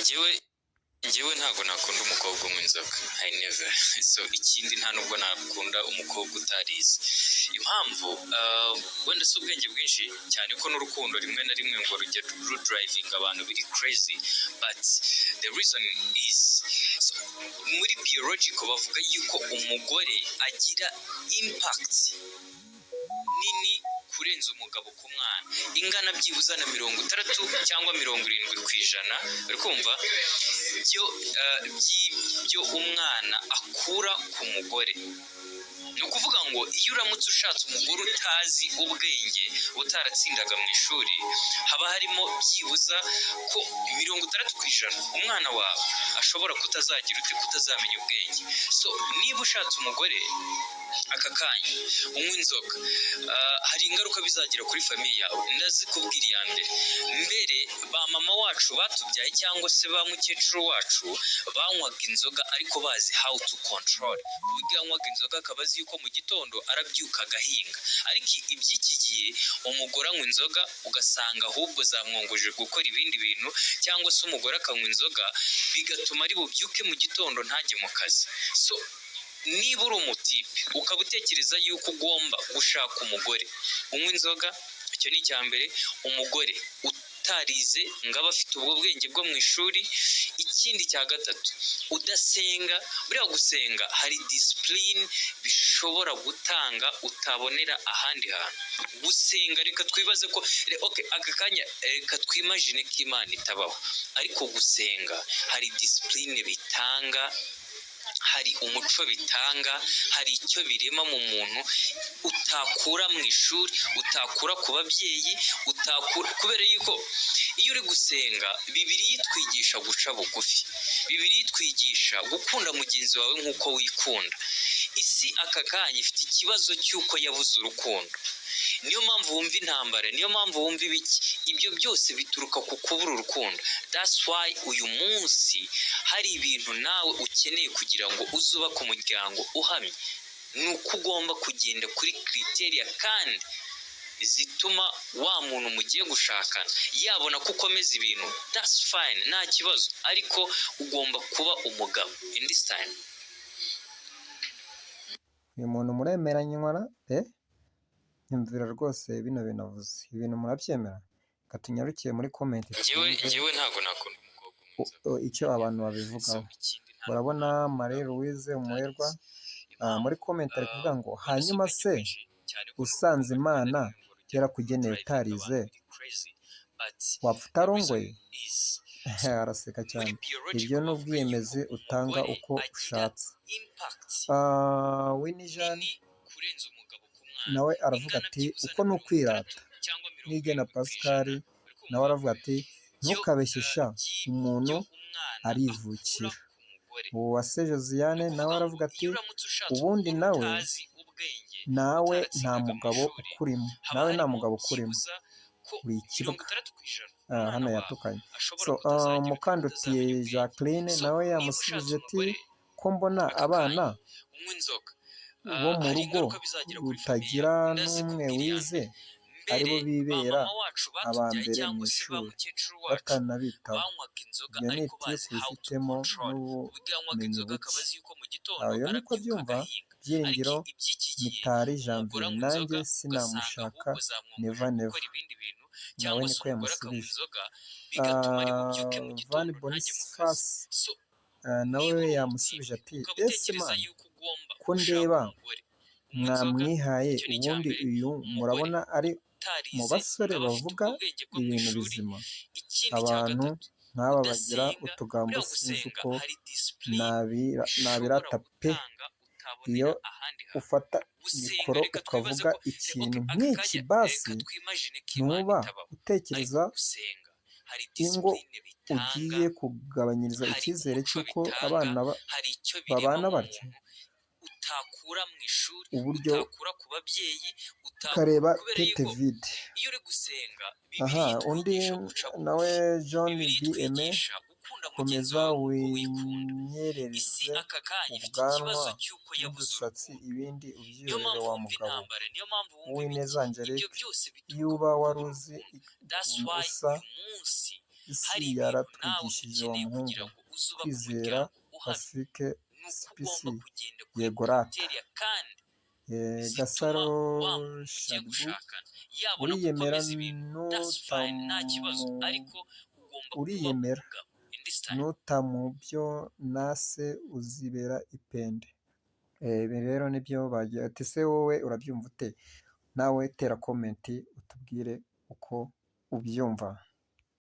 Njyewe ntabwo nakunda umukobwa unywa inzoga, I never. So ikindi, nta nubwo nakunda umukobwa utarize. Impamvu, wenda si ubwenge bwinshi cyane, ko n'urukundo rimwe na rimwe ngo rujya rudrivinga abantu biri crazy, but the reason is, so, muri biological bavuga yuko umugore agira impact nini kurenza umugabo ku mwana, ingana byibuze na 60 cyangwa 70%, uri kumva, byo by'ibyo umwana akura ku mugore. Ni ukuvuga ngo iyo uramutse ushatse umugore utazi ubwenge, utaratsindaga mu ishuri, haba harimo byibuza ko 60% umwana wawe ashobora kutazagira ute, kutazamenya ubwenge. So niba ushatse umugore aka kanya unywa inzoga, hari ingaruka bizagira kuri famille yawe. Ndazikubwira. Iya mbere mbere, ba mama wacu batubyaye cyangwa se ba mukecuru wacu banywaga inzoga, ariko bazi how to control, ku buryo yanywaga inzoga akaba azi yuko mu gitondo arabyuka agahinga. Ariko iby'iki gihe, umugore anywa inzoga ugasanga ahubwo zamwongoje gukora ibindi bintu, cyangwa se umugore akanywa inzoga bigatuma ari bubyuke mu gitondo ntajye mu kazi. So niba uri umutipe ukaba utekereza yuko ugomba gushaka umugore unywa inzoga, icyo ni icya mbere, umugore utarize ngo abe afite ubwo bwenge bwo mu ishuri. Ikindi cya gatatu, udasenga. Buriya gusenga hari discipline bishobora gutanga utabonera ahandi hantu. Gusenga, reka twibaze ko okay, aka kanya reka twimagine ko Imana itabaho, ariko gusenga hari discipline bitanga, hari umuco bitanga, hari icyo birema mu muntu utakura mu ishuri, utakura ku babyeyi, utakura, kubera yuko iyo uri gusenga, Bibiliya itwigisha guca bugufi, Bibiliya itwigisha gukunda mugenzi wawe nk'uko wikunda. Isi aka kanya ifite ikibazo cy'uko yabuze urukundo. Niyo mpamvu wumva intambara, niyo mpamvu wumva ibiki. Ibyo byose bituruka ku kubura urukundo. That's why uyu munsi hari ibintu nawe ukeneye kugira ngo uzubake umuryango uhamye, ni uko ugomba kugenda kuri criteria kandi zituma wa muntu mugiye gushakana yabona ko ukomeza ibintu. That's fine, nta kibazo, ariko ugomba kuba umugabo in this time. Uyu muntu muremeranywa na nyumvira rwose bino bintu avuze, ibintu murabyemera? Reka tunyarukiye muri comment Njyewe twumve njyewe ntabwo nakunda umukobwa unywa inzoga. Icyo abantu babivugaho. Ikindi, nta Urabona Marie Louise Umurerwa muri comment ari kuvuga ngo: "Hanyuma se usanze Imana yarakugeneye utarize, wapfa utarongoye?" Araseka cyane. Ibyo ni ubwiyemezi utanga uko ushatse. Winijani nawe aravuga ati: "Uko ni ukwirata." Nigena Pascal nawe aravuga ati: "Ntukabeshye sha, umuntu arivukira." Uwase Josiane nawe aravuga ati: "Ubundi nawe nta mugabo ukurimo, nawe nta mugabo ukurimo, uri ikibwa." Hano yatukanye. So Mukandutiye Jacqueline nawe yamusubije ati: "Ko mbona abana bo mu rugo rutagira n'umwe wize aribo bibera aba mbere mu ishuri batanabitaho, ibyo ni itiku wifitemo n'ubumenyi buke." Uyu niko abyumva. Byiringiro Mitari Janvier: "Nanjye sinamushaka, never never." Nawe niko yamusubije. Van Boniface nawe yamusubije ati: "Ese man, ko ndeba mwamwihaye, ubundi uyu murabona ari mu basore bavuga ibintu bizima? Abantu nk'aba bagira utugambo sinzi uko nabirata pe! Iyo ufata mikoro ukavuga ikintu nk'iki, basi ntuba utekereza ingo ugiye kugabanyiriza icyizere cy'uko abana babana batyo? Uburyo ukareba tête vide." Aha undi nawe John B. "Komeza winyerereze ubwanwa n'udusatsi, ibindi ubyihorere wa mugabo." Uwineza Angelique: "Iyo uba wari uzi ukuntu usa." Isi Hari ibintu nawe yaratwigishije wa ukeneye muhungu. kugira ngo uzubake Kwizera umuryango uhamye. Pacifique Ni uko CPC. ugomba kugenda kuri Yego rata. criteria kandi zituma Gasaro wa muntu mugiye Shadbu, gushakana yabona ko uriyemera ukomeza ibintu, that's fine, nta kibazo, ariko ugomba kuba uriyemera umugabo in this time. Nuta mu byo nase uzibera ipende. Ibi rero nibyo bagiye ati: se wowe urabyumva ute? Nawe tera comment utubwire uko ubyumva.